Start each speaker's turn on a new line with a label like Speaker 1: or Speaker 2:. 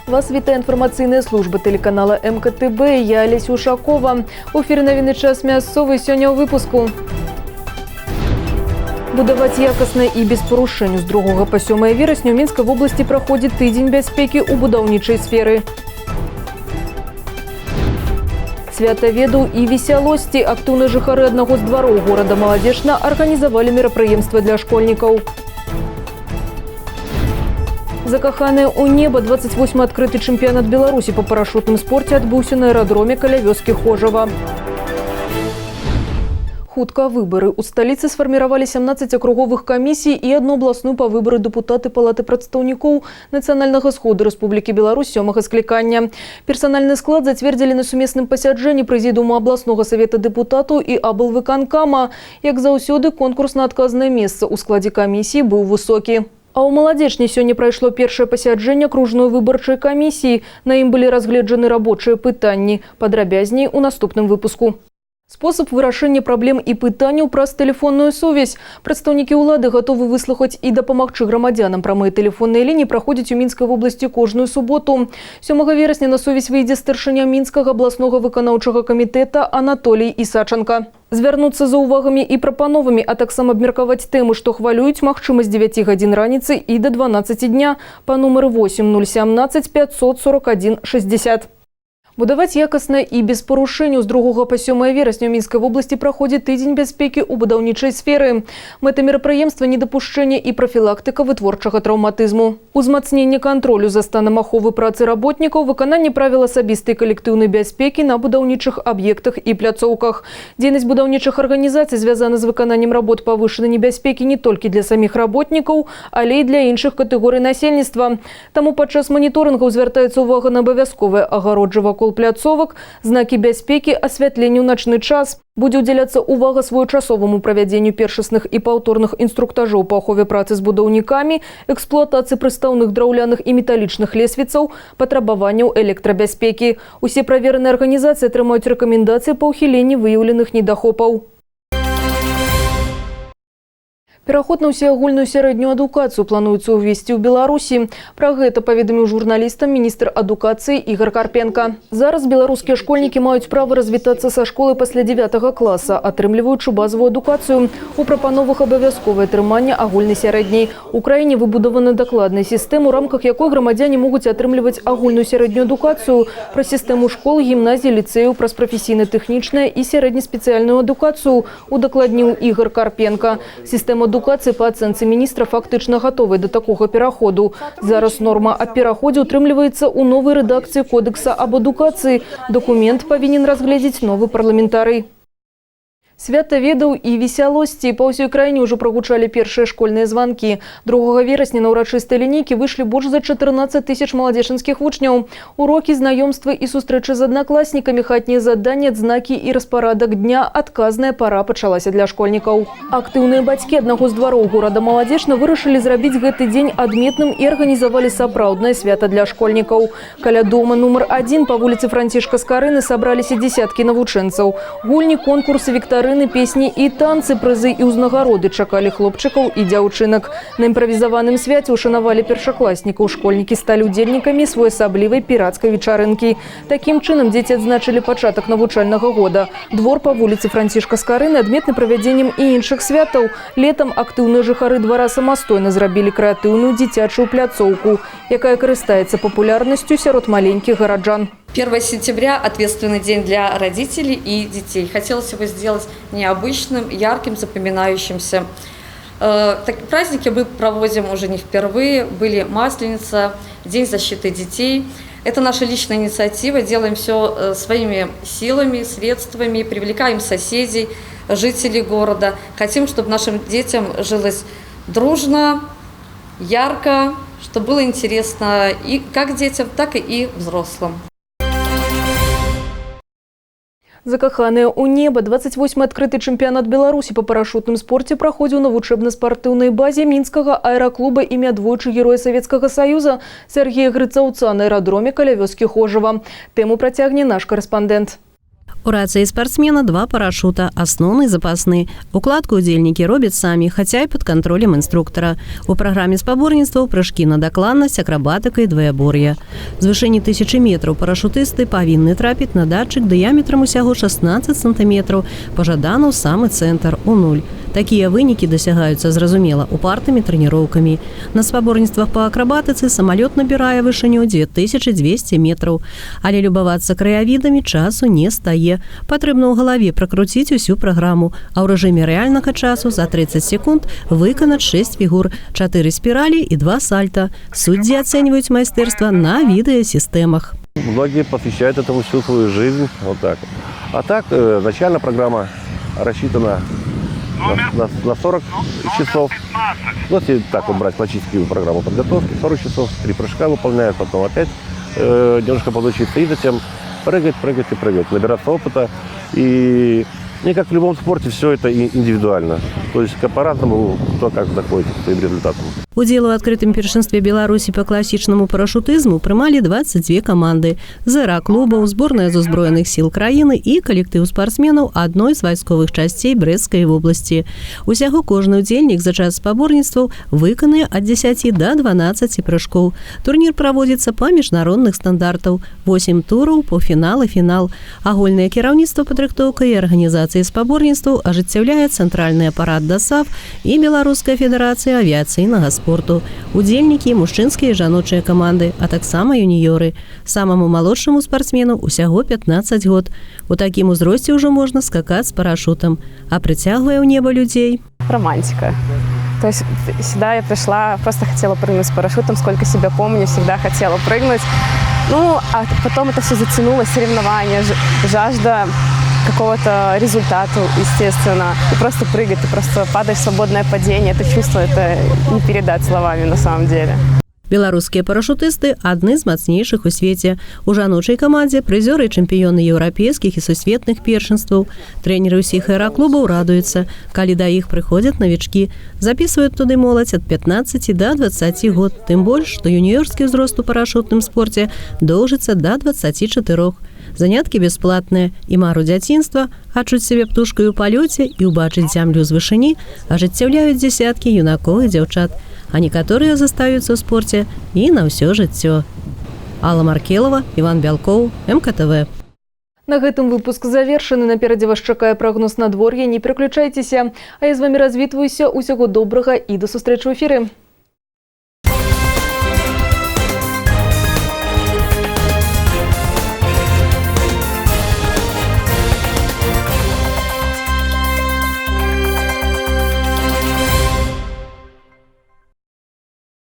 Speaker 1: Вас вітае інфармацыйная служба тэлеканала МКТБ. Я Алеся Ушакова. У эфіры «Навіны час мясцовы», сёння ў выпуску. Будаваць якасна і без парушэнняў. З 2 па 7 верасня ў Мінскай вобласці праходзіць тыдзень бяспекі ў будаўнічай сферы. Свята ведаў і весялосці. Актыўныя жыхары аднаго з двароў горада Маладзечна арганізавалі мерапрыемства для школьнікаў. Закаханыя ў неба. 28 адкрыты чэмпіянат Беларусі па парашутным спорце адбыўся на аэрадроме каля вёскі Хожава. Хутка выбары. У сталіцы сфарміравалі 17 акруговых камісій і адну абласную па выбары дэпутаты Палаты прадстаўнікоў Нацыянальнага сходу Рэспублікі Беларусь сёмага склікання. Персанальны склад зацвердзілі на сумесным пасяджэнні прэзідыума абласнога савета дэпутатаў і аблвыканкама. Як заўсёды, конкурс на адказнае месца ў складзе камісіі быў высокі. А ў Маладзечне сёння прайшло першае пасяджэнне акружной выбарчай камісіі. На ім былі разгледжаны рабочыя пытанні. Падрабязней у наступным выпуску. Спосаб вырашэння праблем і пытанняў праз тэлефонную сувязь. Прадстаўнікі ўлады гатовы выслухаць і дапамагчы грамадзянам. Прамыя тэлефонныя лініі праходзяць у Мінскай вобласці кожную суботу. 7 верасня на сувязь выйдзе старшыня Мінскага абласнога выканаўчага камітэта Анатолій Ісачанка. Звярнуцца за ўвагамі і прапановамі, а таксама абмеркаваць тэмы, што хвалююць, магчыма з 9 гадзін раніцы і да 12 дня па нумары 8 017 541 60. Будаваць якасна і без парушэнняў. З 2 па 7 верасня ў Мінскай вобласці праходзіць тыдзень бяспекі ў будаўнічай сферы. Мэта мерапрыемства – недапушчэнне і прафілактыка вытворчага траўматызму. Узмацненне кантролю за станам аховы працы работнікаў, выкананне правіл асабістай і калектыўнай бяспекі на будаўнічых аб'ектах і пляцоўках. Дзейнасць будаўнічых арганізацый звязана з выкананнем работ павышанай небяспекі не толькі для саміх работнікаў, але і для іншых катэгорый насельніцтва. Таму падчас маніторынгаў звяртаецца ўвага на абавязковыя агароджы вакол пляцовак, знакі бяспекі, асвятленне ў начны час. Будзе ўдзяляцца ўвага своечасоваму правядзенню першасных і паўторных інструктажоў па ахове працы з будаўнікамі, эксплуатацыі прыстаўных драўляных і металічных лесвіцаў, патрабаванняў электрабяспекі. Усе правераныя арганізацыі атрымаюць рэкамендацыі па ўхіленні выяўленых недахопаў. Пераход на ўсеагульную сярэднюю адукацыю плануецца ўвесці ў Беларусі. Пра гэта паведаміў журналістам міністр адукацыі Ігар Карпенка. Зараз беларускія школьнікі маюць права развітацца са школы пасля 9 класа, атрымліваючы базавую адукацыю. У прапановах абавязковае атрыманне агульнай сярэдняй. У краіне выбудавана дакладная сістэма, у рамках якой грамадзяне могуць атрымліваць агульную сярэднюю адукацыю праз сістэму школ, гімназій, ліцэяў, праз прафесійна-тэхнічную і сярэднеспецыяльную адукацыю, удакладніў Ігар Карпенка. Сістэма адукацыі, па ацэнцы міністра, фактычна гатовая да такога пераходу. Зараз норма аб пераходзе ўтрымліваецца ў новай рэдакцыі Кодэкса аб адукацыі. Дакумент павінен разгледзець новы парламентарый. Свята ведаў і весялосці. Па ўсёй краіне ўжо прагучалі першыя школьныя званкі. 2 верасня на ўрачыстыя лінейкі выйшлі больш за 14 тысяч маладзечанскіх вучняў. Урокі, знаёмствы і сустрэчы з аднакласнікамі, хатнія заданні, адзнакі і распарадак дня. Адказная пара пачалася для школьнікаў. Актыўныя бацькі аднаго з двароў горада Маладзечна вырашылі зрабіць гэты дзень адметным і арганізавалі сапраўднае свята для школьнікаў. Каля дома нумар 1 па вуліцы Францішка Скарыны сабраліся дзесяткі навучэнцаў. Гульні, конкурсы, віктарыны, песні і танцы, прызы і ўзнагароды чакалі хлопчыкаў і дзяўчынак. На імправізаваным свяце ўшанавалі першакласнікаў. Школьнікі сталі удзельнікамі своеасаблівай пірацкай вечарынкі. Такім чынам дзеці адзначылі пачатак навучальнага года. Двор па вуліцы Францішка Скарыны адметны правядзеннем і іншых святаў. Летам актыўныя жыхары двара самастойна зрабілі крэатыўную дзіцячую пляцоўку, якая карыстаецца папулярнасцю сярод маленькіх гараджан.
Speaker 2: 1 сентября – ответственный день для родителей и детей. Хотелось его сделать необычным, ярким, запоминающимся. Так, праздники мы проводим уже не впервые. Были Масленица, День защиты детей. Это наша личная инициатива. Делаем все своими силами, средствами, привлекаем соседей, жителей города. Хотим, чтобы нашим детям жилось дружно, ярко, чтобы было интересно и как детям, так и взрослым.
Speaker 1: Закаханыя ў неба. 28 адкрыты чэмпіянат Беларусі па парашутным спорце праходзіў на вучэбна-спартыўнай базе Мінскага аэраклуба імя двойчы Героя Савецкага Саюза Сяргея Грыцаўца на аэрадроме каля вёскі Хожава. Тэму працягне наш карэспандэнт.
Speaker 3: У рацыі спартсмена два парашута, асноўны, запасны. Укладку удзельнікі робяць самі, хаця і пад кантролем інструктара. У праграме спаборніцтваў прыжкі на дакладнасць, акрабатыка і дваябор'я. З вышыні 1000 метраў парашутысты павінны трапіць на датчык дыяметрам усяго 16 сантыметраў, пажадана ў самы цэнтр, у нуль. Такія вынікі дасягаюцца, зразумела, упартымі трэніроўкамі. На спаборніцтвах па акрабатыцы самалёт набірае вышыню 2200 метраў. Але любавацца краявідамі часу не стае. Патрэбна ў галаве пракруціць усю праграму, а ў рэжыме рэальнага часу за 30 секунд выканаць 6 фігур, 4 спіралі і 2 сальта. Суддзі ацэньваюць майстэрства на відэасістэмах.
Speaker 4: Многие посвящают этому всю свою жизнь. Вот так. А так, начальная программа рассчитана на 40 часов. Ну, если так вот брать классическую программу подготовки, 40 часов, три прыжка выполняют, потом опять немножко подучиться и затем прыгать, прыгать и прыгать, набираться опыта. И как в любом спорте, все это индивидуально. То есть по-разному, кто как доходит к своим результатам.
Speaker 3: Удзел у адкрытым першынстве Беларусі па класічнаму парашутызму прымалі 22 каманды з аэраклубаў, зборная з узброеных сіл краіны і калектыў спартсменаў адной з вайсковых часцей Брэсцкай вобласці. Усяго кожны удзельнік за час спаборніцтваў выканае ад 10 до 12 прыжкоў. Турнір праводзіцца па міжнародных стандартаў. 8 тураў, паўфінал і фінал. Агульнае кіраўніцтва падрыхтоўкай і арганізацыяй спаборніцтваў ажыццяўляе цэнтральны апарат ДАСААФ і Беларуская федэрацыя авіяцыйнага спорту. Удзельнікі — мужчынскія і жаночыя каманды, а таксама юніёры. Самаму малодшаму спартсмену усяго 15 год. У такім узросце ўжо можна скакаць з парашутам, а прыцягвае ў неба людзей
Speaker 5: романтика. То есть сюда я пришла, просто хотела прыгнуть с парашютом, сколько себя помню, всегда хотела прыгнуть. Ну, а потом это все затянулось, соревнования, жажда какого-то результата, естественно. И просто прыгать, ты просто падаешь в свободное падение, это чувство, это не передать словами на самом деле.
Speaker 3: Беларускія парашутысты — адны з мацнейшых у свеце. У жаночай камандзе прызёры і чэмпіёны еўрапейскіх і сусветных першынстваў. Трэнеры ўсіх аэраклубаў радуюцца, калі да іх прыходзяць навічкі. Запісваюць туды моладзь ад 15 до 20 год. Тым больш, што юніёрскі ўзрост у парашутным спорце доўжыцца да 24. Заняткі бясплатныя, і мару дзяцінства адчуць сябе птушкай у палёце і ўбачыць зямлю з вышыні ажыццяўляюць дзесяткі юнакоў і дзяўчат, а некаторыя застаюцца ў спорце і на ўсё жыццё. Алла Маркелова, Іван Бялкоў, МКТВ.
Speaker 1: На гэтым выпуск завершаны. Наперадзе вас чакае прагноз надвор'я. Не пераключайцеся. А я з вамі развітваюся. Усяго добрага і да сустрэчы ў эфіры.